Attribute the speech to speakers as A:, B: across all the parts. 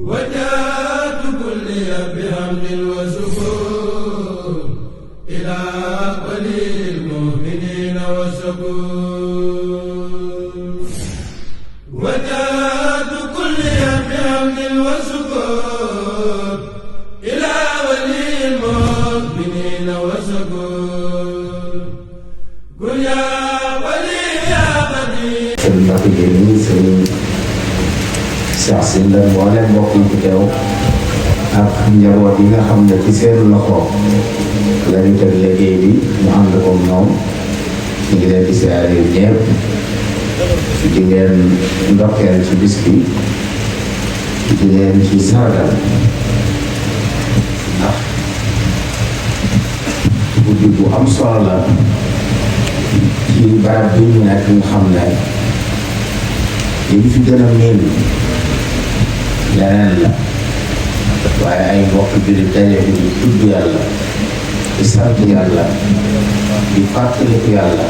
A: وجاءت كلي بحمد وشكر إلى ولي المؤمنين والشكور وجاءت كلي بحمد وشكر إلى ولي المؤمنين والشكور قل يا ولي يا بني
B: Cheikh Sylla mboolem mbokk yi fi teew ak njaboot yi nga xam ne ci seen loxo lañu teg liggéey bi ñu ànd ko ñoom ñu ngi leen di siyaare ñépp di leen ndokkeel ci bis bi di leen ci sargal ndax guddi bu am solo la ci barab bi ñu nekk nga xam ne li fi gën a miin leneen la waaye ay mbokk jullit daje fi di tudd yàlla di sant yàlla di fàttaliku yàlla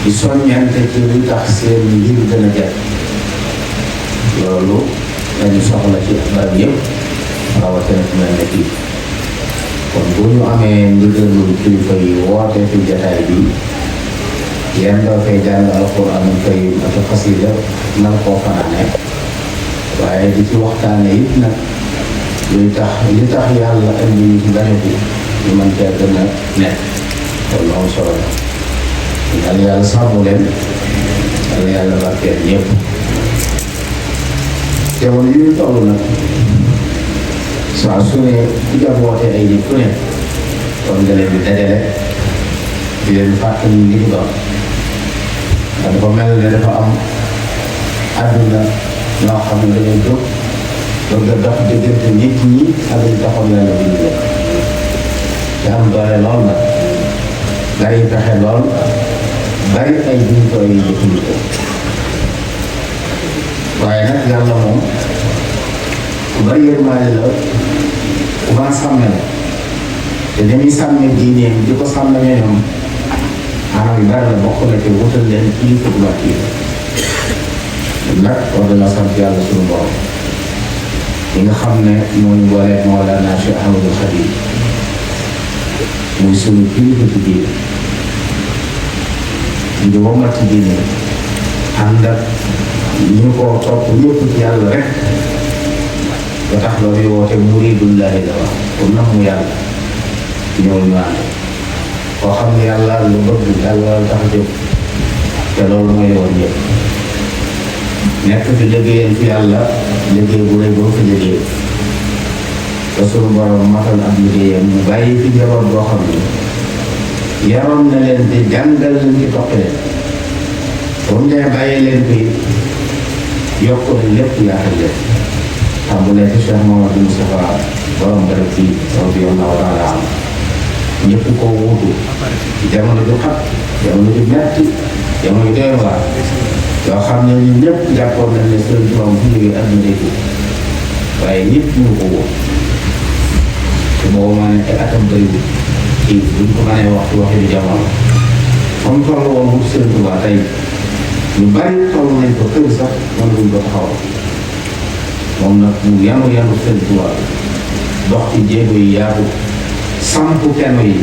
B: di soññante ci lu tax seen mbir gën a jag loolu dañu soxla ci barab yëpp rawatina fi mel ne fii kon bu ñu amee ndigalul kilifa yi woote fi jataay bi yéen doo fay jàng alxuraanul karim ak xasida nar koo fanaane waaye di ci waxtaane it nag li tax yàlla indi ñu ci gane bi ñu mën cee gën a nekk kon loolu solo la yàlla yàlla sàmm leen yàlla yàlla barkeel ñëpp jamono yu ñu toll nag saa su ne ku jaboote ay nit ku ne kon nga leen di dajale di leen fàttali li ñu doon ndax dafa mel ne dafa am àdduna ñoo xam ne dañoo jóg bëgg a dox diggante nit ñi ak li taxoon yàlla bi ñu leen te am doole lool nag bari pexe lool bari ay jumtuwaay yu jëfandikoo waaye nag yàlla moom ku bari yërmaande la ku mën a sàmme la te dañuy sàmme diineem di ko sàmme ñoom anam yu bari la bokk na ci wutal leen kilifa bu mat yi nag war dañoo sant yàlla suñu borom yi nga xam ne mooy mbooleeg Mawlana Cheikh Ahmadul Khadim muy suñu kilifa ci diine di womat ci diine ànd ak ñu ko topp ñëpp ci yàlla rek ba tax loolu woote muridullahi la wax pour nam mu yàlla ñëw ñu ànd koo xam ne yàlla lu bëgg yàlla tax jóg te loolu mooy woon ñëpp nekk fi liggéeyal fi yàlla liggéey bu rëy boo fi liggéey te suñu borom matal ab liggéeyam mu bàyyi fi njaboot boo xam ne yaroon na leen te jàngal leen ci topp leen comme ne bàyyi leen fi yokk leen lépp yaatal leen xam bu nekk Cheikh Mamadou Moustapha borom barab fii radiyallahu taala am ñëpp koo wuutu jamono ju xat jamono ju metti jamono doy waar yoo xam ne ñun ñëpp jàppoon nañ ne seen borom bu jógee àdduna day tuuti waaye ñëpp ñu ko wóor te boobu maa ne ay atam bëriwul ci buñ ko mënee wax ci waxi jamono comme toll woon wut seen Tuubaa tey ñu bari toll nañ ko kër sax man buñ ko taxawal moom nag mu yanu seen Tuubaa dox ci jéego yi yaatu samp keno yi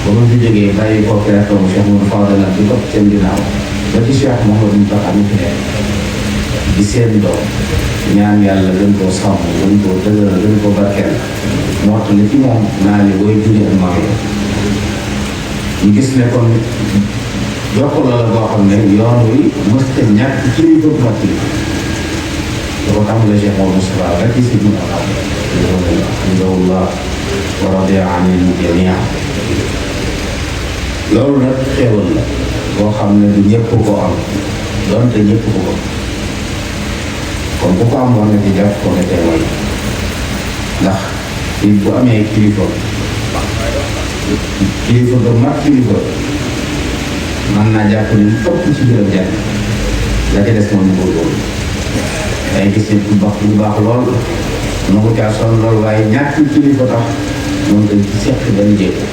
B: ba mu fi jógee bàyyi ko keretom Cheikh Moudou Fadel di topp seen ginnaaw ba ci Cheikh Mouhamadou Mountakha mi fi nekk di seen doom ñaan yàlla gën koo sàmm gën koo dëgëral gën koo barkeel mottali ci moom naa li booy julli ak maam ñu gis ne kon jokkaloo la boo xam ne yoon wi mës ta ñàkk ci li bëgg mat li da ko tàmbalee Cheikh Mouhamadou Moustapha rek ci si dina xam alhamdulillah wa radiya anil jamia loolu nag xéewal la boo xam ne du ñëpp ko am doonte ñëpp ko kon ku ko am war nga ci jàpp ko nga teewal ndax nit bu amee kilifa ba mat kilifa mën naa jàpp ni ëpp ci biiram jàng la ca des moom ñu góorgóorlu day gis nit bu baax lool nu ko caa sonn lool waaye ñàkk kilifa tax moom dañ ci seq benn jéego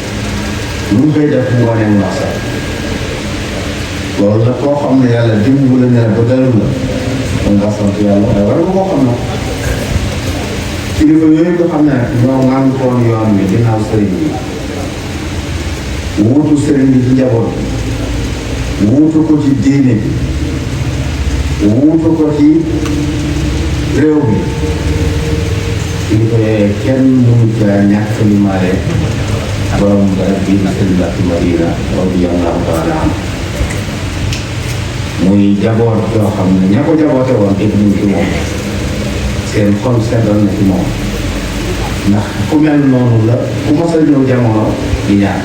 B: lu mu koy def mu wane mu wax sax loolu nag koo xam ne yàlla dimbali na la ba dalul la kon nga sant yàlla waaye war nga koo xam nag kilifa yooyu nga xam ne nag ñoo ŋànkoon yoon wi ginnaaw sëriñ bi wuutu sëriñ bi ci njaboot bi wuutu ko ci diine bi wuutu ko ci réew mi kilifa yooyu kenn mënu ca ñàkk limaale borom barab bi sëriñ Mbàkke Madina radiyallahu taala anhu muy jaboot yoo xam ne ña ko jaboote woon dégg nañ ci moom seen xol seddal na ci moom ndax ku mel noonu la ku mos a ñëw jamono di ñaan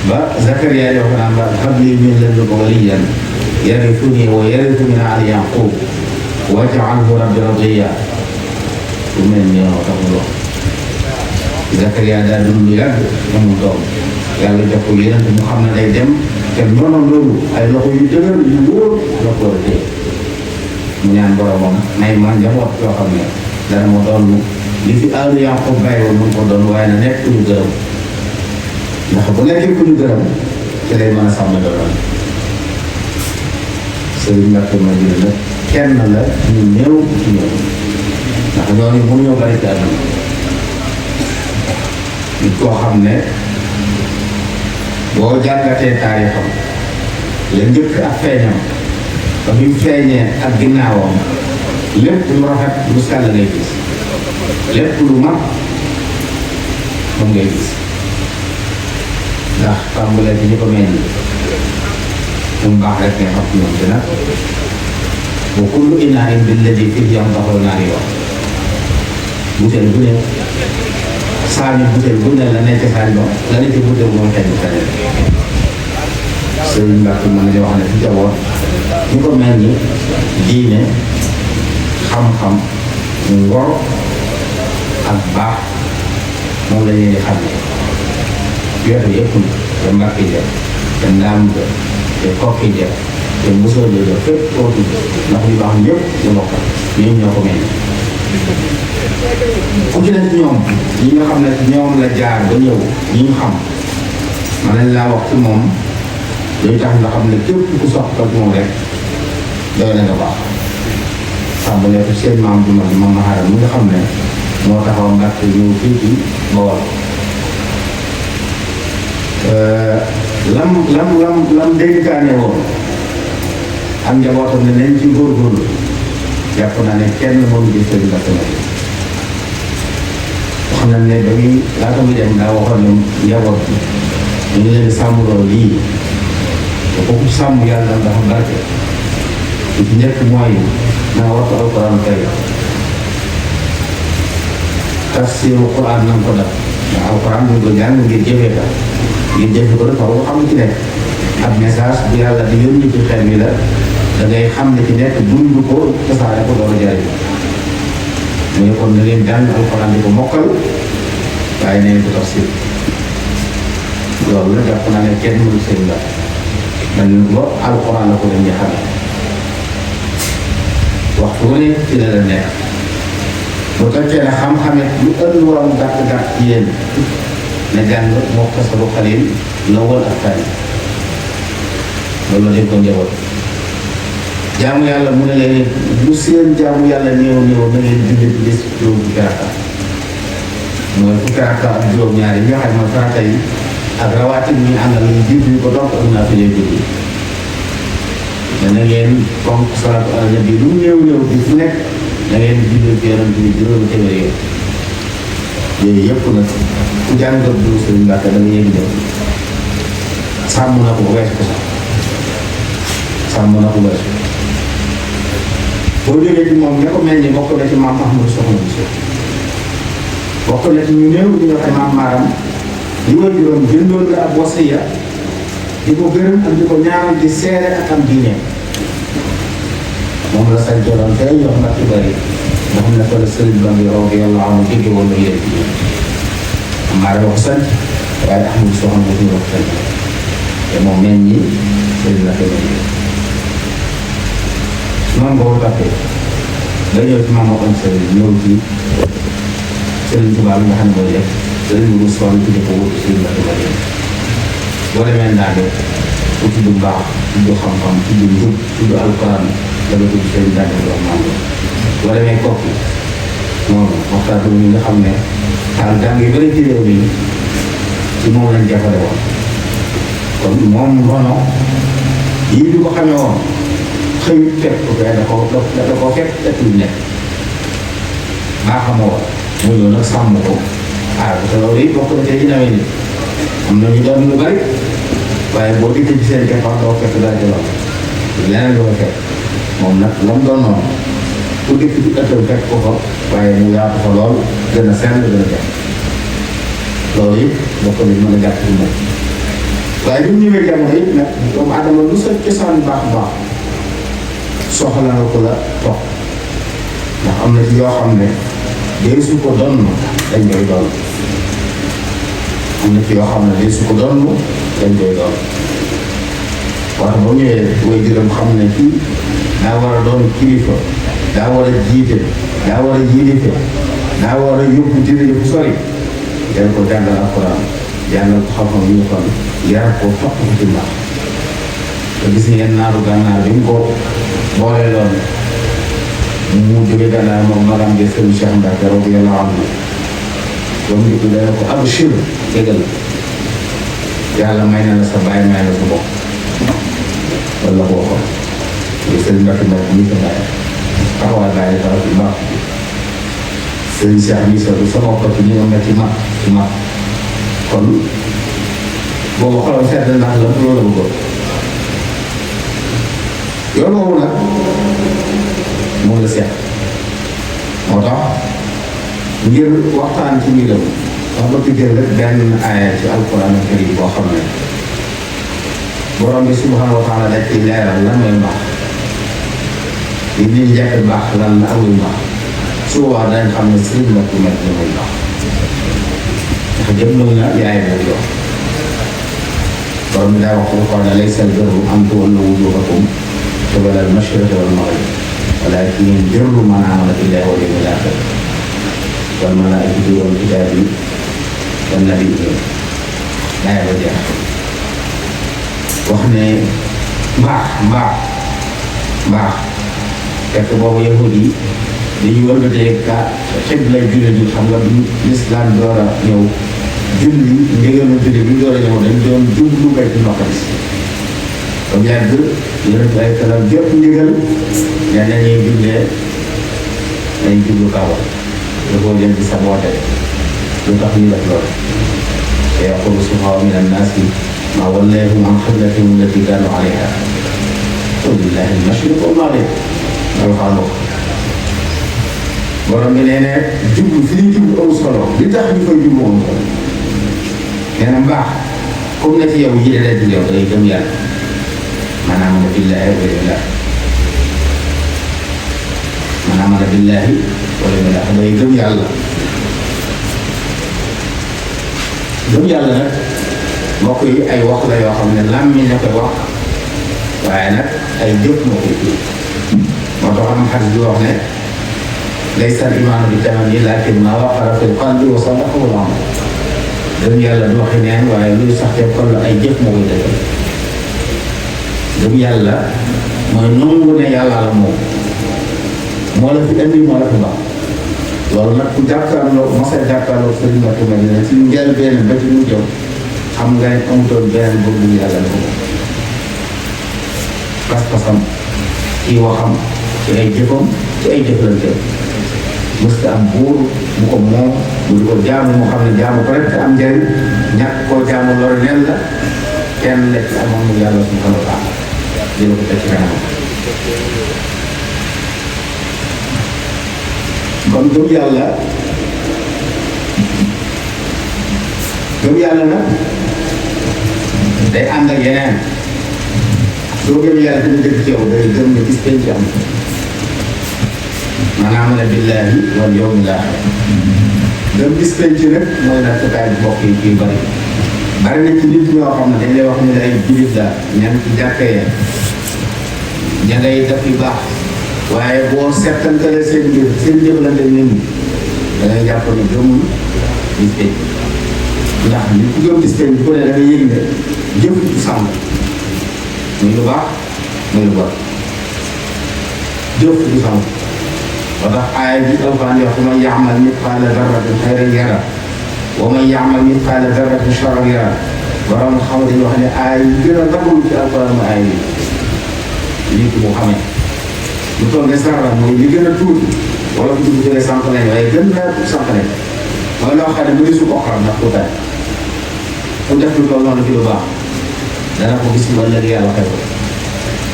B: ba Zakariya yoo xam ne habli min ladunka waliyyan yarithuni wa yarithu min aali Yaqub waj'alhu rabbi radiyya ku mel ni yow taxuloo Zakariya daa dund lu yàgg amul doom yàlla jox ko yeneen mu xam ne day dem te noonu loolu ay loxo yu dëgër yu wóor la ko war a téye mu ñaan boromam may man njaboot yoo xam ne dana ma doon li fi aalu Yaqub bàyyi woon mun ko doon waaye na nekk ku ñu gërëm ndax bu nekkee ku ñu gërëm ci lay mën a sàmm doon Sëriñ Mbàkke Madina nag kenn la ñu néew ci ñoom ndax ñooñu mënuñoo bari ci àdduna nit koo xam ne boo jàngatee taarixam la njëkk ak feeñam ba bi mu feeñee ak ginnaawam lépp lu rafet lu sell ngay gis lépp lu mat moom ngay gis ndax tàmbalee ci ñi ko meññ mu baax rek nga xam ci ñoom dina wa kullu inaa'in billadi fiihi yandaxu naar yi wax butéel bu ne saani butéel bu ne la nekk saani ba la nekk butéel moom xeeñ feneen Sëriñ Mbàkke mën nañu wax ne ci jaboot ñu ko mel ni diine xam-xam ngor ak baax moom la ñuy xam ne weetu yëpp na te Mbàkke ja te Ndaam ja te Kokki ja te Mbuso ja fépp koo tudd ndax ñu baax ñëpp ñu bokk ñoom ñoo ko mel ku ci nekk ñoom ñi nga xam ne ñoom la jaar ba ñëw ñi ñu xam mën nañ laa wax ci moom yooyu tax nga xam ne képp ku soxla moom rek doy na nga baax tàmbalee ko seen maam ju mag moom Maharam mi nga xam ne moo taxaw Mbàkke ñëw fii ci Bawol lam dénkaane woon ak njabootam ne nañ ci góorgóorlu jàpp naa ne kenn moom gis Sëriñ Mbàkke Madina wax na ne ba muy laata muy dem daa waxoon ne njaboot bi ñu ngi leen di sàmmloo lii te kooku sàmm yàlla dafa barke li ci njëkk mooy na nga wattu alquran kay tafsiru quran na nga ko def ndax alquran bu ko jàng ngir jëfee ka ngir jëfe ko dafa ko xam ci nekk ab message bu yàlla di yónni ci xel mi la da ngay xam ne ci nekk dund ko tasaare ko door a jariñ mu ne kon na leen jàng alquran di ko mokkal waaye neen ko tafsir loolu la jàpp naa ne kenn mënu seen la man ba alquran la ko leen di xam waxtu wu ne ci la la nekk bu fekkee ne xam-xame lu ënd waram gàtt-gàtt ci yéen na jàng moo kasaru xalil lawal ak tani loolu la leen ko njaboot jaamu yàlla mu ne leen lu seen jaamu yàlla néew néew na ngeen julli ci bis juróom fukki rakka mooy fukki rakka ak juróom-ñaar yi nga xam ne farata yi ak rawaati ñu àndal ñu jiitu ko donc am naa fi lay julli na ngeen fonk salaatu ala nabi lu néew néew bi fu nekk na ngeen julli ci yonent bi juróomi téeméeri yoon yooyu yëpp nag ku jàngat du Sëriñ Mbàkke da nga yëg ne sàmm na ko weesu ko sax sàmm na ko weesu boo jógee ci moom ña ko mel ni bokk na ci maam Ahmadu Soxna Bousso bokk na ci ñu néew di nga xam maam Maaram li ma juróom bindoon nga ab wasiya di ko gërëm ak di ko ñaanal di seere ak am diine moom la sañ joloon tey yox nag ci bëri nga xam ne ko la sëriñ Bambi radiyallahu anhu jóge woon na yéen Maaram wax sant waaye Ahmadu Soxna Bousso wax sant te moom mel ni sëriñ la ko noonu nga ko toppee nga ñëw ci maam am sëriñ ñëw ci sëriñ Tuubaa bi nga xam ne mooy def sëriñ bu soxla ci ko wut sëriñ la ko bëri boo demee Ndande ku tudd mbaax tudd xam-xam tudd njub tudd alquran da nga tudd sëriñ Ndande wax maam boo demee Kokki moom waxtaan bi nga xam ne taal jàng yu bëri ci réew mi ci moom lañ jàppale woon kon moom noonu yii bi ko xamee woon xëyut fekk ko da ko fekk te tuuti nekk maa xamoo woon mu ñëw nag sàmm ko aar ko te loolu it bokk na ci nawet yi am na ñu doon lu bari waaye boo dikkee ci seen keppaar doo fekk dara ci loolu leneen doo fekk moom nag la mu doon noonu ku dikk ci ëttal fekk ko fa waaye mu yaatu fa lool gën a sell gën a jàpp loolu it bokk na mën a jàpp ci moom waaye bi mu ñëwee jamono it nag doomu adama lu sa cosaan baax baax soxla nga ko la toog ndax am na ci yoo xam ne day su ko doon dañ koy doon am na ci yoo xam ne day su ko doon dañ koy doon waaye boo ñëwee way juróom xam ne kii daa war a doon kilifa daa war a jiite daa war a yilife daa war a yóbbu dina fu sori del ko jàngal alxuraan jàngal ko xam-xam yi ñu xam yar ko topp ko ci mbaax te gis ngeen naaru gànnaar bi mu ko boolee loon mu jóge gànnaar moom magam bi sëñ Cheikh Mbacke radiyallahu anhu comme ni ko dana ko abshir jégal yàlla may na la sa bàyyi may la sa bopp wala boo ko sëñ Mbacke Mbacke ñu ko bàyyi taxawaay bàyyi taw ci mbaax sëñ Cheikh mi sama ko ci ñu nga metti ci mag kon boobu xolam sedd ndax la loolu la bëggoon yoon woowu nag moom la seet moo tax ngir waxtaan ci mbiram wax ba ci jël rek benn aaya ci alquran karim boo xam ne borom bi subhanahu wa taala daj ci leeral lan mooy mbaax li ñuy njëkk baax lan la amul mbaax su boobaa dañ xam ne sëriñ la ku mel ni mooy mbaax ndax jëm na yaay boobu yoon borom bi daa wax ko ne laysa al-birru an tuwallu wujuhakum qibala al-mashriqi wal-maghrib walaakinna al-birra man aamana billahi wal yawmil aakhir wal malaa'ikati wal kitaabi wan nabiyyiin laaya ba jeex wax ne mbaax fekk boobu yahud yi dañuy wëlbatee ka xibla jullit yi xam nga bi lislaam door a ñëw julli ndigalu julli bi door a ñëw dañ doon jublu Baytul Maqdis ba mu yàgg yonent ay kalam jëpp ndigal ne nañuy jullee dañ jublu Kaaba dafoo leen di saboote lu tax ñu def loolu te yaqulu sufahaa'u mina n-naasi maa wallaahum an qiblatihim allatii kaanuu alayhaa qul lillaahi al-mashriqu wal-maghrib borom bi nee na jublu fi ñu jublu amul solo li tax ñu koy jublu amul solo nee na mbaax comme na ci yow yi da ci yow day gëm yàlla maanaam ana billaahi wal yawmil aaxir maanaam ana billaahi wal yawmil aaxir day gëm yàlla nag mbokk yi ay wax la yoo xam ne làmmiñ na koy wax waaye nag ay jëf moo koy moo tax am xarit bi wax ne laysa al-iimaanu bi-tamanni laakin maa waqara fil qalbi wa saddaqahu al-amal gëm yàlla du waxi neen waaye luy sax te xol ay jëf moo koy dëggal gëm yàlla mooy nangu ne yàlla la moom moo la fi indi moo la fi baax loolu nag ku jàkkaarloo mos a jàkkaarloo sëriñ Mbacke Madina ci njëlbéen ba ci mu jëm xam nga ne amutoon beneen bëgg yàlla la ko moom pas-pasam ci waxam ci ay jëfam ci ay jëflanteem mësta am buur bu ko moom bu di ko jaamu mu xam ne jaamu ko rek te am njëriñ ñàkk koo jaamu loolu nen la kenn la ci amoon mu yàlla subhanahu wa taala jëla ko teg ci kanamam kon gëm yàlla nag day ànd ak yeneen soo gëm yàlla dina dëgg ci yow day gëm ne gis penc am maanaam ne billaahi wal yawmil aaxir gëm gis penc nag mooy nag tataay bi bokk yi kii bari na ci nit ñoo xam ne dañ lay wax ne ay jullit la ñan ci jàkkee ña ngay def yu baax waaye boo settantalee seen mbir seen jëflante nit ñi da ngay jàpp ne gëmul gis penc ndax li ku gëm gis penc bu ne da nga yëg ne jëf du sàmm muy lu baax muy lu bon jëf du sàmm moo tax aaya bi Alxuraan di wax man ya'mal mithqaala darratin xayran yara wa man ya'mal mithqaala darratin sharran yara borom xam dañuy wax ne aaya yi gën a raglu ci Alxuraan mooy aaya yi nit ki mu xamee lu toll ne sarra mooy li gën a tuuti wala ku dugg jëlee sànq nañ waaye gën naa sànq nañ mooy loo xam ne mënu su ko xam ndax tuutaay fu def lu toll noonu ci lu baax dana ko gis bu ëllëg yàlla xëy ko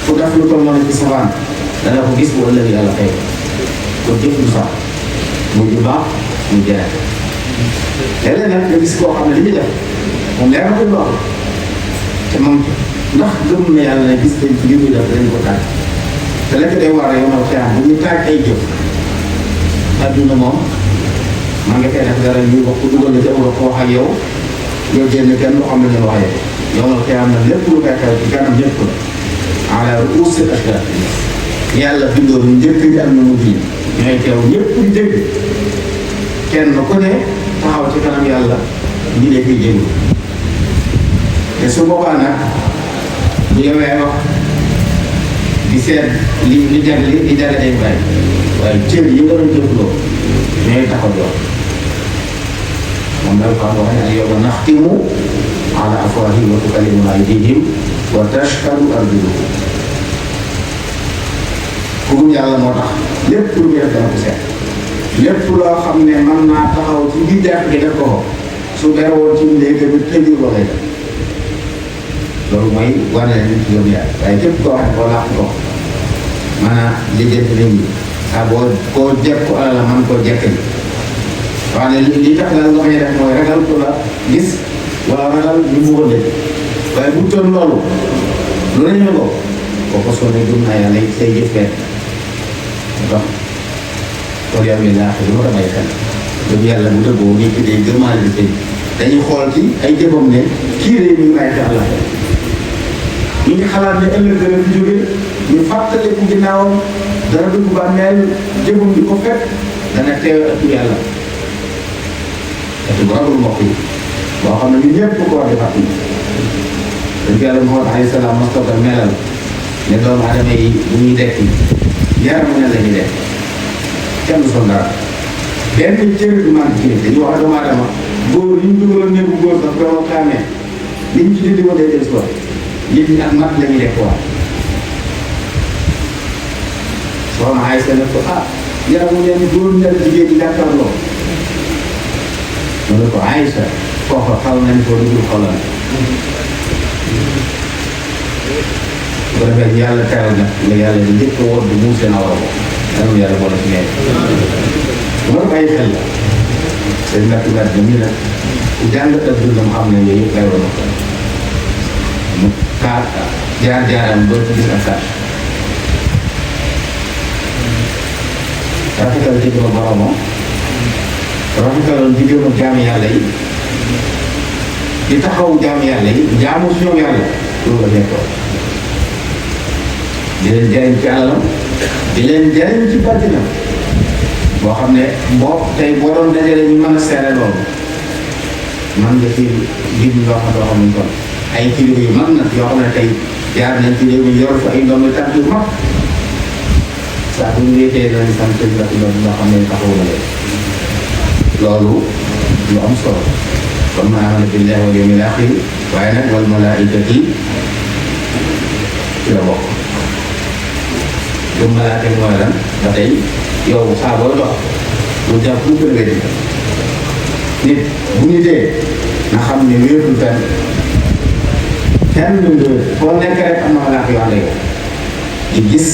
B: fu def lu toll noonu ci sabaan dana ko gis bu ëllëg yàlla xëy ko kon jëf lu sax muy lu baax muy jëriñ léeg-léeg nag nga gis koo xam ne li muy def moom leer na ko lool te moom ndax gëm na yàlla ne gis nañ ci li muy def dañ ko tàgg te lekk day war a yomal xiyam bu ñu tàgg ay jëf adduna moom maa ngi koy def dara ñu wax ko dugal na jaww ko wax ak yow yow génn kenn lu xam ne ñu wax yow yomal xiyam nag lépp lu koy xew ci kanam ñëpp la ala ruusil ashhad yàlla bindoo ñu njëkk ñi am na mujj yi ñooy teew ñëpp di dégg kenn ku ne taxaw ci kanam yàlla ñi ne koy jéglu te su boobaa nag bu yowee wax di seet li jag day bàyyi waaye cër yi nga doon jëfloo ñooy taxaw jox moom daal ko wax ne al-yawma naxtimu ala afwaahihim wa tukallimuna aydihim wa tashhadu arjuluhum ku gëm yàlla moo tax lépp lu muy def dana ko seet lépp loo xam ne mën naa taxaw ci biir jàkk gi def ko su dee woon ci léegi tamit tëjul ko lay def loolu mooy wane ne nit ki gëm yàlla waaye képp koo xam ne koo làq ko maanaam lijjanti nit ñi koo jekku alal man koo jekk ni waaye li tax daal nga bañ a def mooy ragal ko la gis wala ragal ñu mu wëlle waaye bu toon loolu lu ne ñu ko soo ne gëm naa yàlla say jëf feet donc kon yow mi laa xam ne damay xel gëm yàlla bu dëggoo nit ki day gëmaale di tey dañuy xool ci ay jëfam ne kii de ñu bàyyi xel la ñu ngi xalaat ne ëllëg dana fi jóge ñu fàttaliku ginnaawam dana dugg bàmmeel jëfam di ko fekk dana teew ëpp yàlla ëpp bu ragul mbokk yi boo xam ne ñun ñëpp ko war di fàttali dañ yàlla Muhammad alayhi salaam mastoga melal ne doomu adama yi bu ñuy dekki yaramu ne la ñuy dekk kenn du sol dara benn cër du man ci dañuy wax doomu adama góor yi ñu dugaloon néegu góor sax doomu xaamee li ñu ci dindi woon day del si waat nit ñi ak mat la ñuy dekk waat soxna Aysa ne ko yaramu ne góor ñi ak jigéen ñi jàkkaarloo mu ne ko Aysa foofa xaw nañ ko dugul xoolal bu ko defee yàlla teral na la yàlla di njëkk a woon di muur seen awra ko dana yàlla boole ci ñeent loolu bàyyi xel la seen natt natt bi ñu nag ku jàngat ak dundam xam ne yooyu yëpp lay woon ko mu kaar jaar-jaaram doo ci gis ak kaar rafetal diggam ak boromam rafetaloon diggam ak jaamu yàlla yi di taxaw jaamu yàlla yi jaamu si ñoom yàlla loolu la nekkoon di leen jariñ ci alalam di leen jariñ ci bàttinam boo xam ne tey boo doon dajale ñu mën a seere loolu man nga fi lim yoo xam ne kon ay kilifa yu mag nag yoo xam ne tey jaar nañ ci réew mi yor fa ay ndoom tànk yu mag saa bu ñu wéetee nañ sant sëñ la ñoo xam ne taxaw na leen loolu lu am solo kon ma amana billahi wal yawmil akhir waaye nag wal malaikati ci la bokk gëm malaaka mooy lan ba tey yow saa booy dox lu jàpp lu gën nga di nit bu ñu dee na xam ne wéetul kenn du wéet foo nekk rek am na malaaka yoo ànd ak yow di gis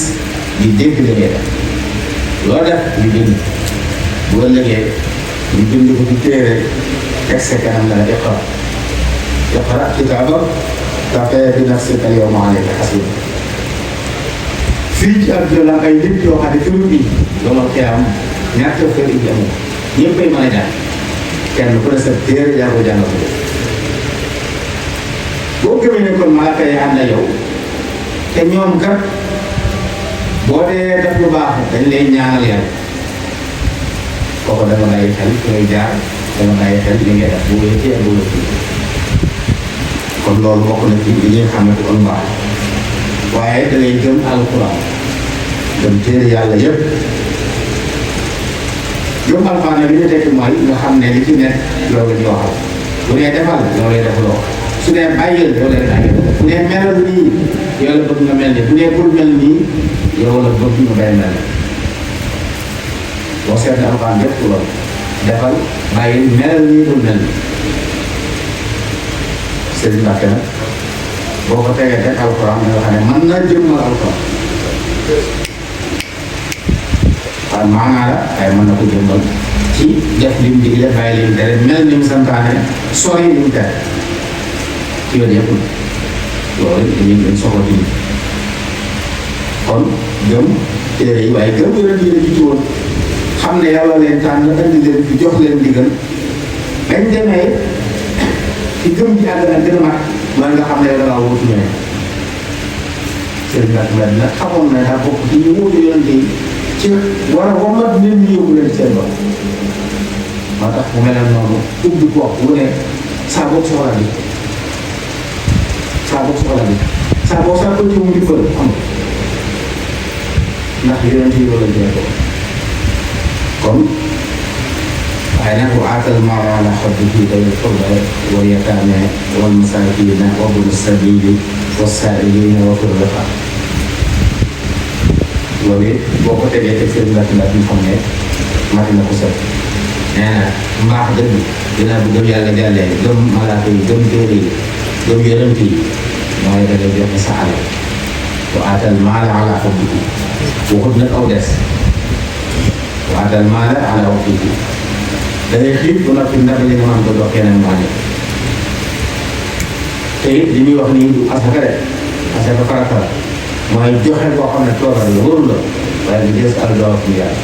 B: di dégg li ngay def loo def ñu bind bu ëllëgee ñu bind ko ci téere teg sa kanam la iqra kitaabaka kafaa bi nafsika al-yawma alayka hasiiba fii ci àdduna la ay nit yoo xam ne këru bi yomal xiyaam ñàkk a kër yi amul ñëppay mën a jàng kenn ku ne sa téere yaa ko jàngal ko boo gëmee ne kon malaaka yi ànd ak yow te ñoom kat boo dee def lu baax dañ lay ñaanal yàlla kooku dama bàyyi xel fi ngay jaar dama bàyyi xel li ngay def bu wéetee ak bu wéetee kon loolu bokk na ci li nga xam ne kon baax waaye da ngay gëm alxuraan gëm téere yàlla yëpp gëm alxuraan nag li ñu tekki mooy nga xam ne li ci nekk loolu la ñuy waxal bu nee defal loolu lay defaloo su dee bàyyil loolu lay bàyyil bu nee melal nii yow la bëgg nga mel ni bu nee bul mel nii yow la bëgg nga bay mel boo seetlee alxuraan yëpp loolu defal bàyyil melal nii bul mel nii Sëriñ Mbàkke nag boo ko tegee rek alxuraan nga xam ne mën na jëmmal alxuraan waaye maanaa la waaye mën na ko jëmmal ci def lim digle bàyyi lim tere mel ni mu santaane sori lim tere ci wet yëpp loolu dañ soxla ci kon gëm téere yi waaye gëm yonent yi la jiitu woon xam ne yàlla leen tànn indi leen fi jox leen digal bañ demee ci gëm ji àddina gën a mat mooy nga xam ne yow da ngaa wuutu ñeneen sëriñ Mbàkke nag xamoon na daa bokk ci ñu wuutu yonent yi ci war a womat nit ñi yóbbu leen seen bopp moo tax mu mel noonu ubbi ko wax bu ne saa bopp soxla bi saa bopp soxla bi saa boo saa ko ci mu ndimbal am ndax yonent yi loolu lañ ko kon waaye nag wa aatal maala ala hubbihi dawil qurba wal yataama wal masaakiina wa ibna sabiili was-saa'iliina wa fi riqaab loolu it boo ko tegee teg seen mbàkk mbàkk ñu xam ne mati na ko set nee na mbaax dëgg dinaa bu gëm yàlla jàllee gëm malaaka yi gëm téere yi gëm yonent yi mooy da ngay joxe sa alal wa aatal maala ala hubbihi waxut nag aw des wa aatal maala ala hubbihi da ngay xiif bu noppi ndax li nga mën ko jox keneen mu wàññi te it li muy wax nii du asaka de asaka farata la mooy joxe boo xam ne toogal la wóorul la waaye nga jël sa àll doo ak yàlla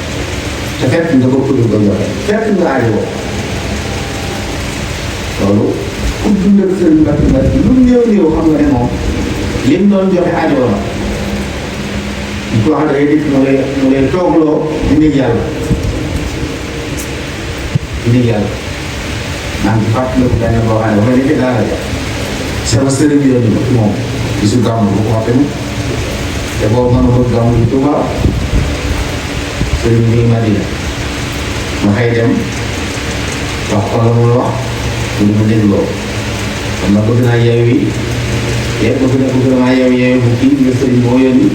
B: te fekk nga bëgg ko joxe fekk nga aajowoo loolu ku dundal sëriñ Mbàkke Mbàkke lu néew néew xam nga ne moom li mu doon joxe aajowoo la ñu ko wax da ngay dikk mu lay toogloo di nit yàlla nit yàlla maa ngi fàttaliku benn boo xam ne ba ma nekkee daara ja sama sëriñ yoon yi moom bisu gàmm bu ko waxee te boobu man ma bëgg gàmm bi Tuuba sëriñ bi Madina ma xëy dem wax ko la mu wax mu mu dégloo kon nag bëgg naa yeewi yëpp bëgg naa yeewi bu kii nga sëriñ moo yónni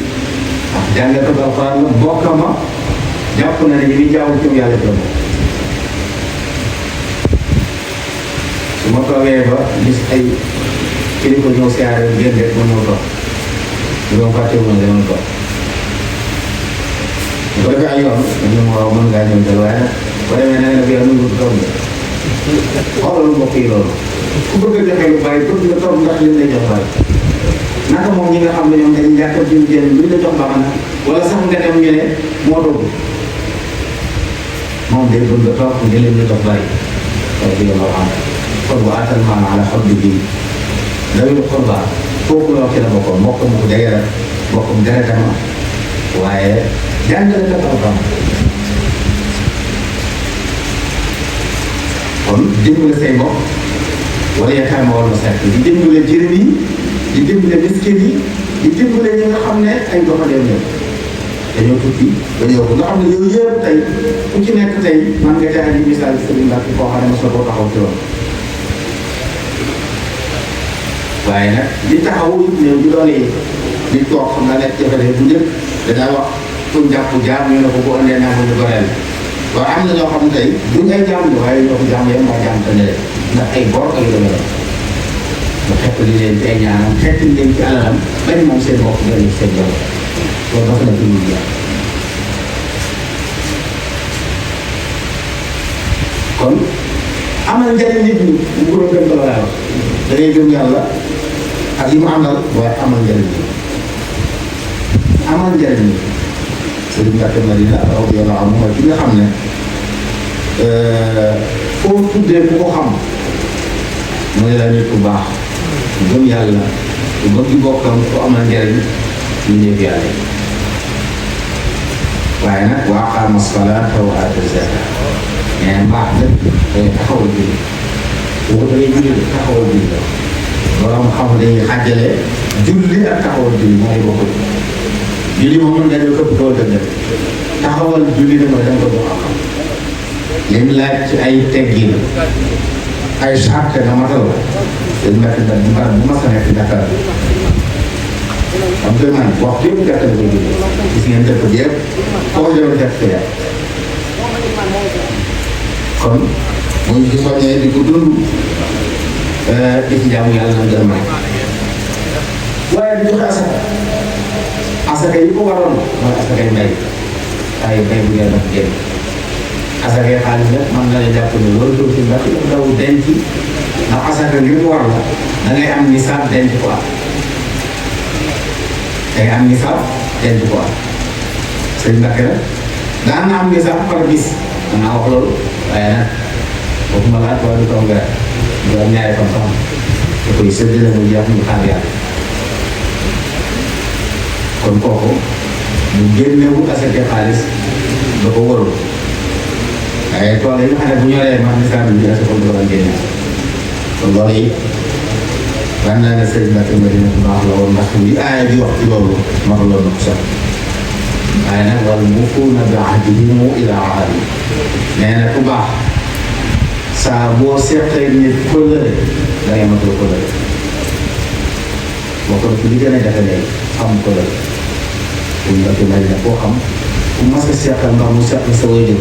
B: ndax jàngatu Alxuraan la mbokk ma jàpp na ne ñu ngi jaamu ci yàlla jom su ma toogee ba gis ay kilifa ñëw siyaare génn rek mën moo toog ñu doon fàtte woon dama toog bu ko defee ay yoon dañu ma waaw mën ngaa ñëw jël waaye nag boo demee nee na fi yow nu toog nga xoolal mbokk yi loolu ku bëgg a joxe lu bàyyi bëgg nga toog ndax liñ lay jox bàyyi naka moom ñi nga xam ne ñoom dañuy jàkkal jiw jënd luñ la jox baax na wala sax nga dem ñu ne moo togg moom day bëgg nga toog nga leen la jox bàyyi waaye yow loo xam kon wa aatal maala ala hubbihi dawil qurba foofu la wax ci la bokkoon mbokk mu ko jege la mbokkum deretam waaye jàngale kat Alxuraan kon dimbale say mbokk wala yataama wal masaakiin di dimbale jirim yi di dimbale miskin yi di dimbale ñi nga xam ne ay doxadeem ñëw dañoo tukki ba ñëw ko nga xam ne yooyu yëpp tey ku ci nekk tey man nga jaay di misaal Sëriñ Mbàkke koo xam ne mos na koo taxaw ci loolu waaye nag li taxawu ñëw di doole yi di toog xam nga nekk jafe-jafe bu njëkk danaa wax pour jàpp jaam ñu ne ko bu andee naa ko ñu goreel waaye am na ñoo xam ne tey duñ ay jaam la waaye ñoo ko jaam yem mbaa jaam tane leen ndax ay bor ak yu demee la nga xepp li leen ci ay ñaanam xepp li leen ci alalam bañ moom seen bopp gën seen jabar loolu dafa nekk lu yàlla kon amal njëriñ nit ñi bu ko doon gëm la wax da ngay gëm yàlla ak yi mu àndal waaye amal njëriñ nit amal njëriñ nit Sëriñ Mbàkke Madina radiyallaahu anhu mooy ki nga xam ne foo tuddee ku ko xam mu ne la nit ku baax ku gëm yàlla ku bëgg bokkam ku amal njëriñ ñu néeg yàlla waaye nag wa aqaama salaata wa aata zakaat mais mbaax dëgg day taxawal julli boo ko dangay julli taxawal julli la borom xam dañuy xàjjale julli ak taxawal julli mooy bokkul julli moom mën nga ñëw këpp tool dëgg taxawal julli na mooy da nga ko jox xam lim laaj ci ay teggin ay charte nga matal la sëñ Mbacke nag bu ma sa nekk Dakar xam nga man waxtu yëpp Dakar la koy jógee gis ngeen dëkk bi yëpp foo jëloon def ko yàq kon bu ñu ci soññee di ko dund di ci jaamu yàlla na gën may waaye di joxe asaka yi ko waroon mooy asakay mbay ay mbay bu ngeen def génn asakay xaalis nag mën na la jàpp ne loolu doo ci ndax daw denc ndax asaka li mu war la da ngay am nisaab denc ko am day am nisaab denc ko am sëñ Mbacke la daan na am nisaab par bis mën naa wax loolu waaye nag foofu ma laaj wala du taw nga du am ñaari fan sax da koy séddale mu jeex ñu xaar yàlla kon kooku mu génnewul asaka xaalis da ko warul waaye tool yi nga xam ne bu ñoree ma nisaab bi asaka du ko génne kon loolu yi daan naa ne sëriñ Mbacke Madina bu baax la woon ndax li aaya bi wax ci loolu mataloon na ko sax waaye nag wal mufuuna bi ahdihim ilaa ahdi nee na ku baax saa boo seqee nit kóllëre da ngay matal kóllëre boo ko def li gën a jafe léegi xam kóllëre sëriñ Mbacke Madina koo xam ku mas a seqal ndax mu seq sa wajur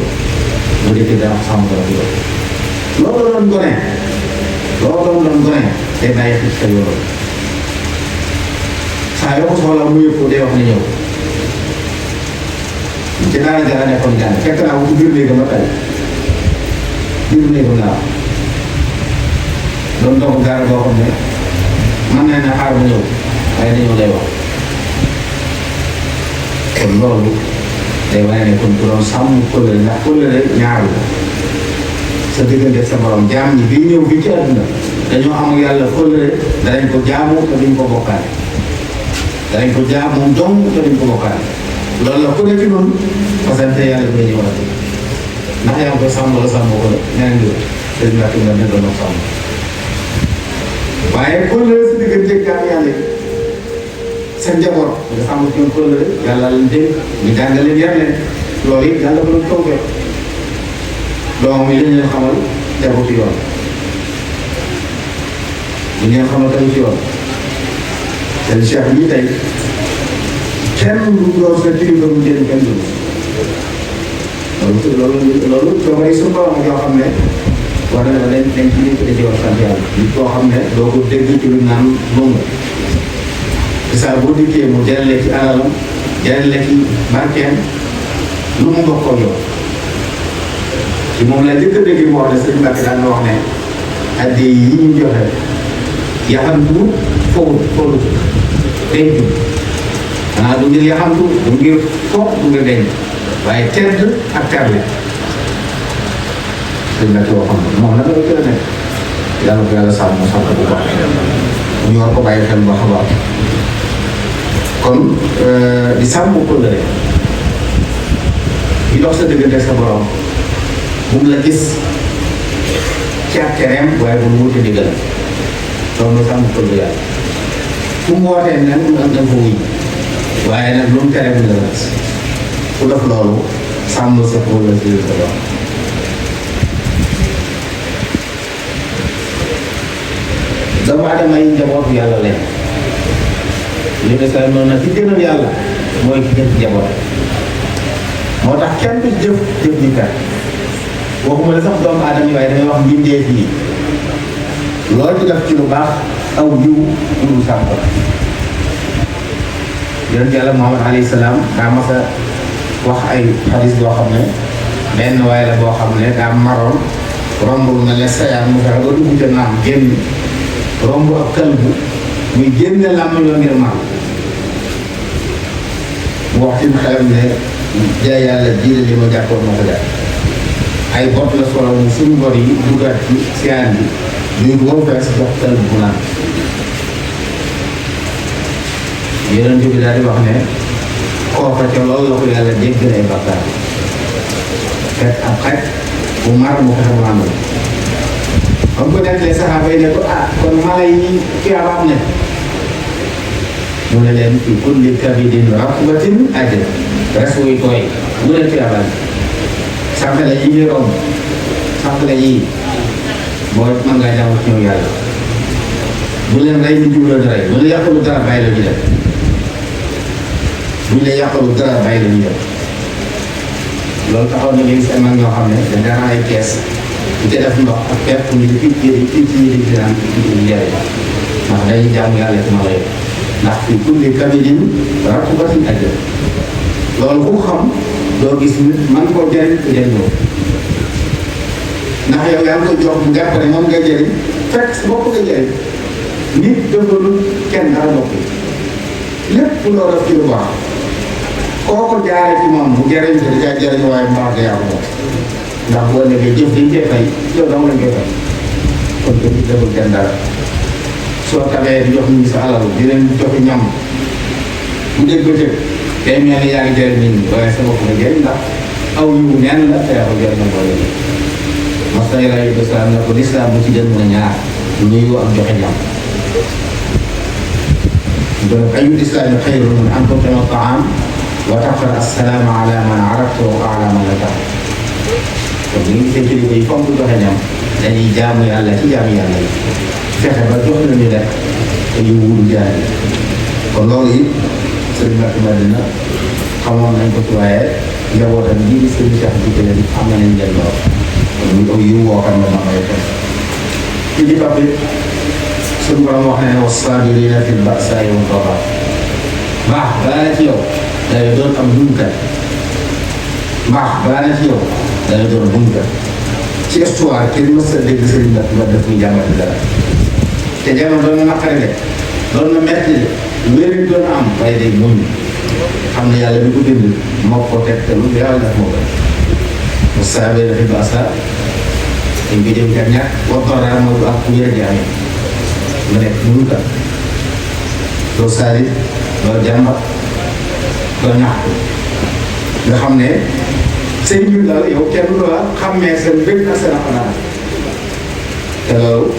B: bu dëkk dara xam ko la loolu doon gone loolu doon gone day bàyyi xel sa yoon saa yoo ko soxla mu yëg ko day wax ne ñëw ci daara jara nekkoon jàng fekk naa ko ci biir néegam ba tey biir néegam laa doon doog gaara boo xam ne mën na ne xaar mu ñëw waaye dañoo lay wax kon loolu day wane ne kon ku doon sàmm kóllëre ndax kóllëre ñaar la sa diggante sa borom jaam ñi bii ñëw fii ci àdduna dañoo am yàlla kóllëre danañ ko jaamu te duñ ko bokkaale danañ ko jaam moom dong te duñ ko bokkaale loolu la ku nekk noonu parce que tey yàlla bay ñëw la ndax yaa ngi koy sàmm la sàmm ko la ñaan ngi sëñ Mbacke nga ne doon sàmm waaye kóllëre sa diggante jaam yàlla sa njaboot nga sàmm ci ñoom kóllëre yàlla lañ dégg ñu jàngal leen yar leen loolu it yàlla ko doon toogee doomam yi dañu leen xamal tegu ci yoon li ngeen xamal tegu ci yoon seen cheikh bii tey kenn du doon sa kilifa bu jënd kenn du loolu doo may suñu borom yoo xam ne war na dañ ci nit da ci war sant yàlla nit koo xam ne doo ko dégg ci lu naan lunga te saa boo dikkee mu jëlee ci alalam jëlee ci barkeem lu mu bokkoo yow ci moom la njëkk a dégg mu wax ne sëñ Mbacke daan na wax ne addi yi ñu joxe yaxantu foofu denc xanaa du ngir yaxantu du ngir foog du ngir denc waaye tedd ak terle sëñ Mbacke waxoon na moom nag la gën a nekk yàlla ko yàlla sàmm mu sant bu baax ñu war ko bàyyi xel bu baax a baax kon di sàmm kóllëre di dox sa diggante sa borom bu mu la gis ci ak tereem waaye bu mu wuti ndigal loolu sàmm kóllëre yàlla fu mu wootee nag mu am dafa wuy waaye nag lu mu tere mu la gis ku def loolu sàmm sa kóllëre si sa borom doomu aadama yi njabootu yàlla lañ li nga saa noonu nag ci gënal yàlla mooy ki jëf njaboot moo tax kenn du jëf ji kat waxuma la sax doomu aadama yi waaye damay wax mbindeef yi loolu ci def ci lu baax aw jiw duru sàmp yonent yàlla Muhammad alayhi salaam daa mas a wax ay xadis boo xam ne benn waaye la boo xam ne daa maroon romb na ne sayaan mu fexe ba dugg ca naam génn romb ak këlbu muy génne làmm ñoo ngir mar mu wax ci xelam ne jaay yàlla jiile li ma jàppoon moo ko jàpp ay bot la solo mu suñu bor yi duggaat ci siyaan bi ñuy boo fees jox këlbu bu naan yonent bi daal di wax ne kooka ca loolu la ko yàlla jéggal ay bakkaar fekk ab xaj bu mar mu fexe mu àndal ba mu ko nettalee saxaaba yi ne ko ah kon mala yi tuyaaba am ne mu ne leen fi kulli kabidin ratbatin ajr res wuy tooy mu ne tuyaaba sànqale yi ñuy romb xarala yii boo mën ngaa jaamu ci ñoom yàlla bu leen rey ñu jublu leen rey bu leen yàqalu dara bàyyi la ñu def bu ñu leen yàqalu dara bàyyi la ñu def loolu taxaw na léegi si am ak ñoo xam ne dañ daan ay kees di ca def ndox ak pepp ñu di fii ci di naan njëriñ ndax dañuy jaamu yàlla ci mala yëpp ndax fi kulli kabidin ratbatin ajr loolu ku xam doo gis nit man koo jëriñ ko jëriñoo ndax yow yaa ngi ko jox bu jàpp ne moom ngay jëriñ fekk sa bopp nga jëriñ nit dëggalu kenn dara bopp lépp loo def ci lu baax koo ko jaaree ci moom mu jëriñ te dajaa jëriñ waaye mbaax nga yaa ko moom ndax boo nekkee jëf dañ cee fay yow dama lañ koy fay kon te nit deful kenn dara soo tabee di jox nit ñi sa alal di leen joxi ñam bu dégg bëccëg day mel ni yaa ngi jëriñ nit ñi waaye sa bopp nga jëriñ ndax aw yiwu neen la te yaa ko jëriñ na boole masa yàlla yu islam ne ko lislaam bu ci gën mën a ñaar nuyu ak joxe ñam donc ayu islaami xayrun min an tutima taam wa taqra assalaama ala man arafta wa ala man la tax kon ñu ngi seen kilifa yi fonk joxe ñam dañuy jaamu yàlla ci jaamu yàlla yi fexe ba jox la ñu def te yu wul jaay kon loolu it sëriñ Mbacke Madina xamoon nañ ko ci waaye njabootam ji di sëriñ Cheikh bi leen am na nañ leen lool kon ñu aw yiw woo xam ne ma ngay def ci di topp suñu borom wax ne was-saabiriina fil ba'saa'i wad darraa baax balaa na ci yow day doon am muñkat baax balaa na ci yow day doon muñkat ci histoire kenn mës a dégg sëriñ Mbacke ba def muy jàmbati dara te jamono doon na naqari de doon na metti de wéri doon na am waaye day muñ xam ne yàlla bi ko bind moo ko teg te lu yàlla def moo ko was-saabiriina fil ba'saa'i dañ ko jëm ca ñàkk wad darraa mooy bu ak ku wér di amee nga nekk muñkat doo saari doo jàmbat doo ñaxtu nga xam ne seen mbir daal yow kenn du la xàmmee seen bëgg ak seen xanaa te loolu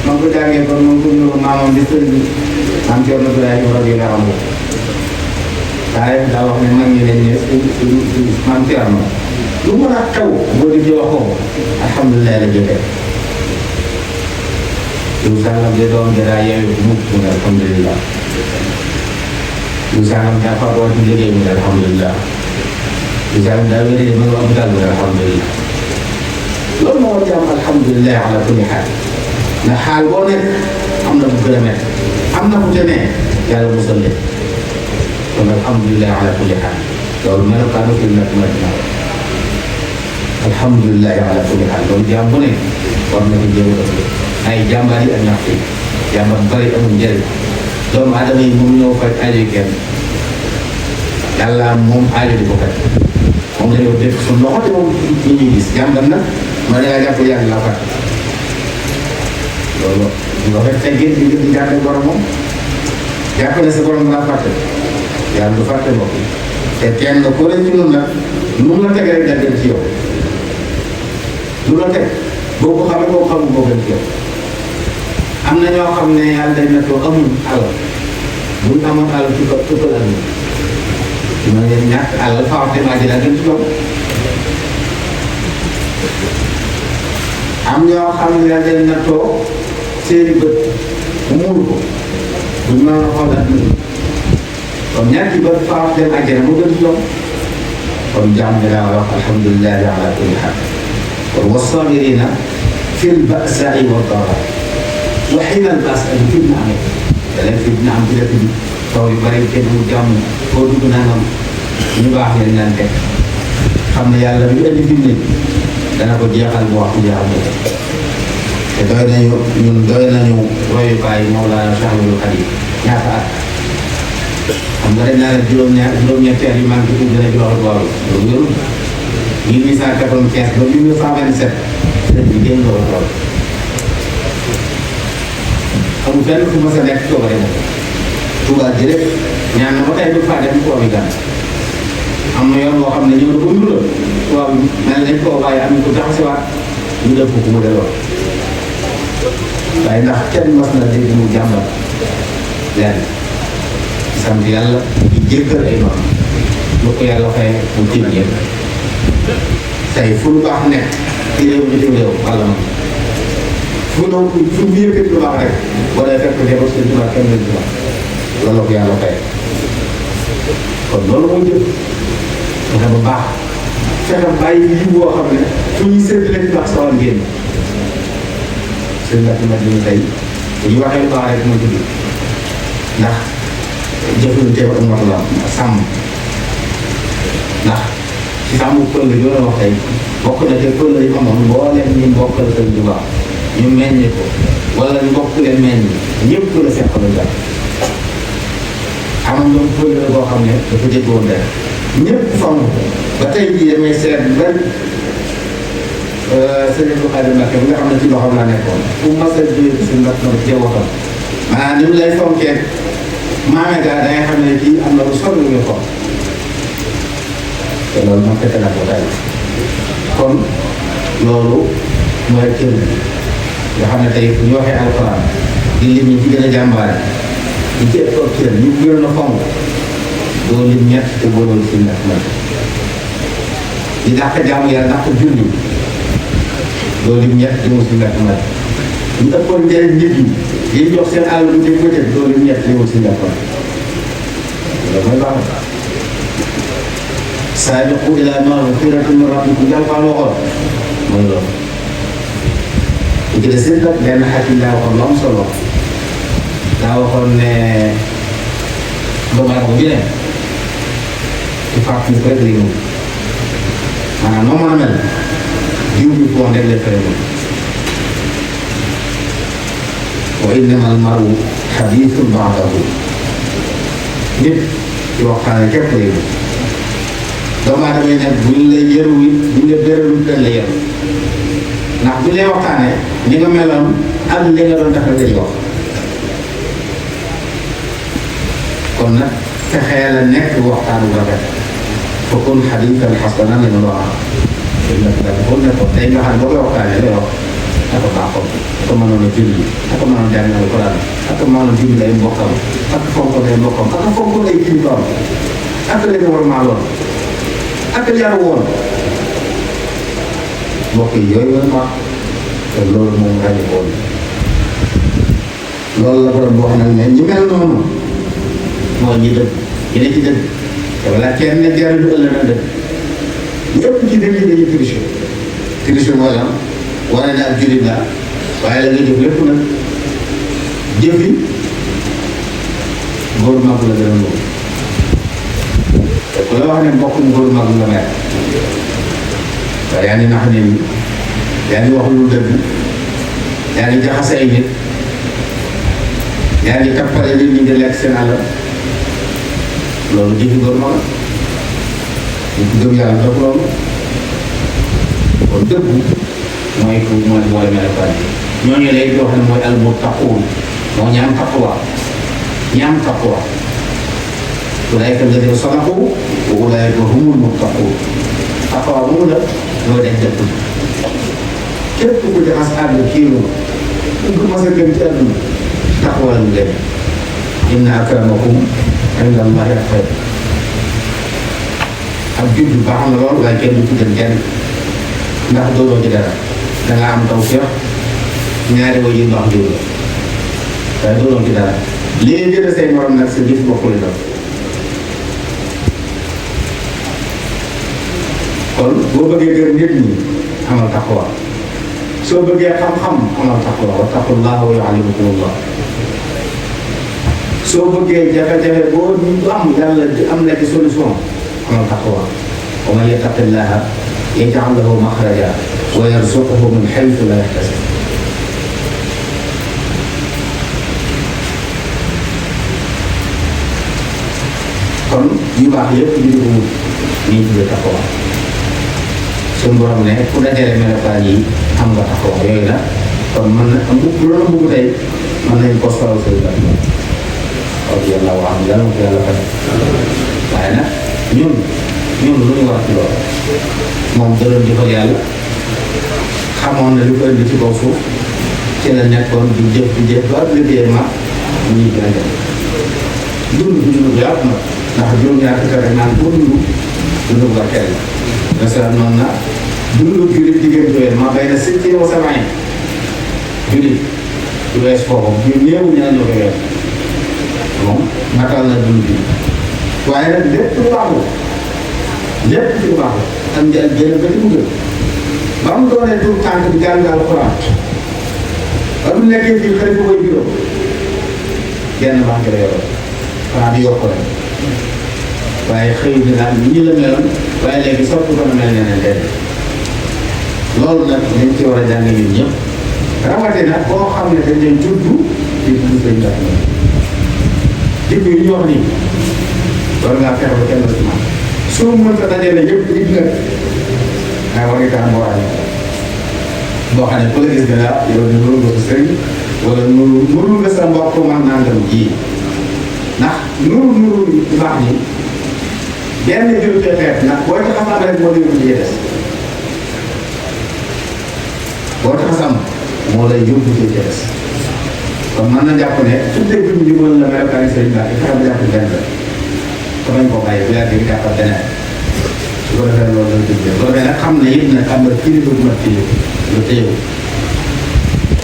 B: man ko jàngee kon moom ko ñëw maamam di sëriñ bi maam Cerno Birahim radiyallaahu anhu waaye daa wax ne mag ñi dañ ne maam Cerno lu mën a xew boo di wax ko alhamdulilah la jotee lu sangam de doon daa yeewu mukk mu ne alhamdulilah lu sangam daa faatoo ci liggéey mu ne alhamdulilah lu sangam daa wéree ma nga hôpital mu ne alhamdulilah loolu moo war a am alhamdulilah ala kulli xaal ndax xaal boo nekk am na bu gën a métti am na bu ca ne yàlla musal leen kon alhamdulilah ala kulli xaal loolu melokaanu fi nekk Madina alhamdulilah ala kulli xaal loolu jaam bu ne war na ko jéem a ay jàmbaar yi ak ñaxtu yi jàmbaar bu bëri amul njëriñ doomu aadama yi moom ñoo faj aajo yi kenn yàlla moom aajo di ko faj moom la ñoo def suñu loxo te moom ñu ñuy gis jàmbaar nag ma ne laa jàpp yàlla la faj loolu nga fekk teggin di jàppe boromam jàpp ne sa borom laa fàtte yàlla du fàtte mbokk te kenn ku ne ci ñun nag lu mu la teg rek dal dem ci yow lu la teg boo ko xamee boo ko xamul boo gën ci yow am na ñoo xam ne yàlla dañ na too amuñ alal buñ amoon alal tukkal ak ñu ma leen ñàkk alal fawte maa ji daa gën ci yow am ñoo xam ne yàlla dañ na too seeni bët mu muur ko buñ mën a xool ak ñu kon ñàkki bët fawte maa ji moo gën ci yow kon jàmm bi daa wax alhamdulillahi ala kulli haal kon was-saabiriina fil ba'saa'i wad darraa wa hiina al-ba's ak fitna amee da leen fitna am ci dëkk bi taw yu bëri kenn mu jàmm foo dugg nangam ñu baax leen naan teg xam ne yàlla bi indi fitna dana ko jeexal bu waxtu jeexal ko te doy nañu ñun doy nañu royukaay Mawlaana Cheikh Ahmadul Xadim ñaata at xam nga dañ naa ne juróom-ñetti at yu manqué tuuti dina ci wax ak loolu loolu yorul 1895 ba 1927 sëñ bi génn loolu loolu amul fenn fu ma sa nekk coobare moom Tuubaa ji rek ñaan na ba tey du faa dem tubaab yi gan am na yoon boo xam ne ñëw na ba ndula tubaab yi mel nañ koo bàyyi am ko jaxasewaat ñu def ko mu delloo waaye ndax kenn mas na dégg mu jàmbat lenn sant yàlla di jéggal ay noonu lu ko yàlla waxee mu tiim yëpp tey fu lu baax nekk ci réew mi bitim réew wàlla ma fu mu yëkkati lu baax rek wala fekk ko jëfal seen tubaab kenn leen tubaab loolu ko yàlla fay kon loolu mooy jëf fexe ba baax fexe bàyyi yiw boo xam ne fu ñuy séddale ci baax sawar ngeen seen mbàkk mat ñu tey bu ñu waxee lu baax rek ma tudd ndax jëflanteew ak mot la sàmm ndax ci sàmm pël yi doon wax tey bokk na te pël yi amoon mbooleem ñu bokkal seen tubaab ñu meññ ko wala ñu bokk leen meññ ñëpp la seqalu jàpp amoon ñoom pël la boo xam ne dafa jëggoon dara ñëpp fonk ba tey jii damay seet benn sëñ Abdou Khadre Mbacké bi nga xam ne ci loxoom laa nekkoon fu mas a jógee si ndax ma ci waxam maanaam ni mu lay fonkee maame gaa da ngay xam ne kii am na lu sori lu ñu fonk te loolu man fekk na ko tey kon loolu mooy cër bi nga xam ne tey fu ñu waxee alxuraan di lim ñi ci gën a jàmbaare ñu ci ëpp ak cër ñu gën a fonk doo lim ñett te boo loolu si ndax man di dàq jaamu yàlla dàq julli doo lim ñett te mu si ndax man ñu ëppoon njëriñ nit ñi yi jox seen àll bu dee bëccëg doo lim ñett te mu si ndax man loolu mooy baax na saabiqu ilaa magfiratin min rabbikum yàlla faa waxoon mooy loolu li ci des it nag benn xakim daa waxoon lu am solo daa waxoon ne doomu aadama bi ne ci fàttali ko rek lay ñëw maanaam noo mën a mel jiw bi foo rek lay fere moom wa innama al maru xadiisun ba'dahu nit ci waxtaane képp lay ñëw doomu aadama yi nag buñ la yërul buñ la béralul dañ la yërul ndax bu lay waxtaanee li nga meloon ak li nga doon defal ngay wax kon nag fexee la nekk waxtaan bu rafet fa kun xadiisan xasanan li ma la wax dégg nga dafa ko nekkoon tey nga xam ne boo koy waxtaanee lay wax dafa baaxoon dafa mënoon a julli dafa mënoon a jàng alquran dafa mënoon a dimbali ay mbokkam ak fonk ay mbokkam ak fonk ay kilifaam ak li nga war maa lool ak yar woon mbokk yi yooyu la ma te loolu moom rajo woon loolu la borom wax nag ne ñi mel noonu mooy ñi dëgg ñi ne ci dëgg te balaa kenn ne jarul lu ëllëg na dëgg ñu ëpp ci dëgg yi dañuy tricher tricher mooy lan wane ne ak jullit la waaye la nga jëf lépp nag jëf yi góor mag la gën a loolu te ku la wax ne mbokkum góor mag la mel waaye yaa ngi nax nit ñi yaa ngi wax lu dëgg yaa ngi jaxase ay nit yaa ngi tappale nit ñi di lekk seen àll loolu jëfi góor mag ñu ko gëm yàlla def loolu kon dëgg mooy ku mooy melokaan yi ñooñu lay wax ne mooy almuttaquun moo ñi am taqwa ñi am taqwa ulaa'ika allaziina sadaqu wa ulaa'ika humul muttaquun taqwa moomu la mooy def dëgg képp ku jaxas àdduna kii lu ku mas a gëm ci àdduna taqwa la ñu dem inna akramakum inda Allahi atqaakum ab juddu baax na lool waaye kenn du tuddal kenn ndax dooloo ci dara dangaa am taw feex ñaari way yu baax jiw la waaye dooloo ci dara léegi gën a say morom nag sa jëf bokkul la kon boo bëggee gën nit ñi amal taqwa soo bëggee xam-xam amal taqwa wattaqullaha wa yuallimukumullah soo bëggee jafe-jafe boo ñu am yàlla am na ci solution amal taqwa wa man yattaqillaha yaj'al lahu makhraja wa yarzuqhu min haythu la yahtasib kon yu baax yëpp ñu di ko wut ñu tuddee taqwa suñu borom ne ku dajale melokaan yi am nga taqwa yooyu la kon mën na am bu loolu bëgg tey mën nañu ko solal say bët radiyallahu anhu yàlla na ko yàlla fay waaye nag ñun lu ñu war ci loolu moom da doon jëfal yàlla xamoon na li ko indi ci kaw suuf ci la nekkoon di jëf ba liggéey ma ñuy gën a dem dund bu yaatu na ndax juróom-ñaar fukki rek naan pour dund bu barkeel la restaurant noonu na dundu jullit diggante ma bay na sittin wa sabain jullit du wees foofu ñu néew ñaa ñoo koy wees moom matal na dund bi waaye nag lépp lu baax la lépp lu baax la am njël gën a bëri mu gën ba mu doonee tur tànk bi jàng alxuraan ba mu nekkee fii xëy na koy juróom genn baax la yoroon xanaa di yokk rek waaye xëy na daal ñi la meloon waaye léegi soppi ko na mel neneen leen loolu nag dañ ci war a jàng ñun ñëpp rawatina koo xam ne dañ leen juddu di dund koy ndax ñoom jikko yi ñu wax nii war ngaa fexe ba kenn la ci man soo mënta dajale yëpp nit nag nga war a kanam boo xam ne ku la gis ne la yow de nuru nga sa sëriñ wala nuru nga sa mbokk man nangam ji ndax nuru baax ni benn jël te xeet ndax boo ci xasam rek moo lay yóbbu ci des boo ci xasam moo lay yóbbu ci des kon mën na jàpp ne tuddee bi ñu jubal la melokaani sëriñ Mbacke fexe ba jàpp benn la te bañ ko bàyyi bu yàggee nga jàppal beneen su ko defee loolu lañ tuddee bu ko defee nag xam ne it nag am na kilifa bu mat kilifa lu téyewu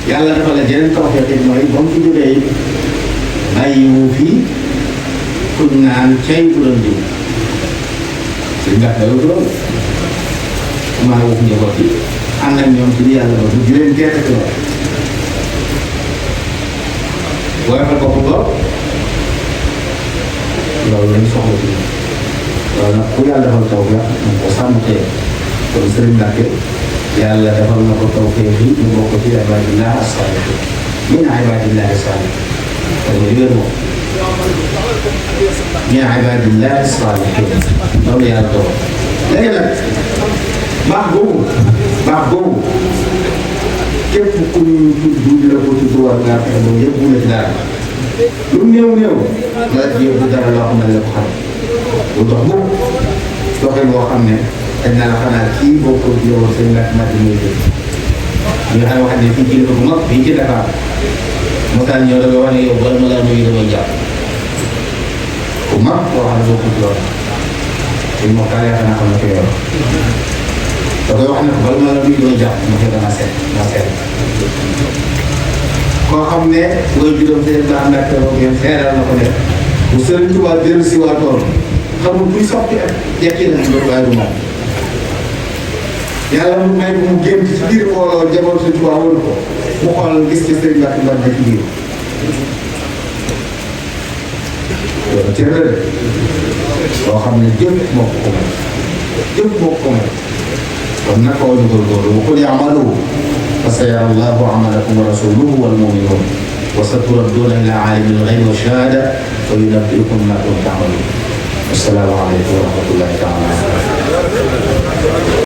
B: yàlla dafa la jeneen tawfeex it mooy ba mu fi jógee it bàyyiwu fii kuñ naan cay bu doon jiw sëriñ Mbacke loolu loolu maa ngi wax njaboot yi ànd ak ñoom ci li yàlla ba du leen gerte ci loolu boo defal bopp lool loolu lañ soxla ci loolu nag ku yàlla defal taw bi nañ ko sàmm tey kon Sëriñ Mbacke yàlla defal na ko taw fee fii ñu bokk ci ibadillah as-salihin min ibadillah as-salihin kon li wér moom min ibadillah as-salihin loolu yàlla doon léegi nag baax boobu képp ku ñu tudd la ko tudd war ngaa fexe ba yëpp mu ne ci dara lu néew nga jéem dara loo xam ne la ko xam bu dox bu doxee boo xam ne dañ naan xanaa kii boo ko yow seen laaj mat yi muy jël ñu xam wax ne fii kilifa bu mag fii ci Dakar mosaan ñëw da nga wax ne yow bala ma laa nuyu damay jàpp bu mag boo xam ne boo ko lool suñ moxtaan yaa xanaa xam na ko yor da koy wax ne ko bala ma laa nuyu damay jàpp ma koy dama seet koo xam ne mooy juróom seen baax ndax ngeen xeeral na ko ne bu Sëriñ Tuubaa dellu si waatoon xamul kuy soppi ak jekki na loolu waaye du moom yàlla mu may ko mu génn ci biir mbooloo jamono Sëriñ Tuubaa wóolu ko mu xool gis ci Sëriñ Mbacke Mbacke ci biir loolu cër la de loo xam ne jëpp moo ko may jëpp moo ko may kon naka wa ñu góorgóorlu wa qul i'malu fa sayara Allahu amalakum wa rasuluhu wal mu'minun wa saturadduuna ila aalimil ghaybi wa shahaada fa yunabbi'ukum bimaa kuntum ta'maluun. Assalaamu aleykum wa rahmatullahi taala.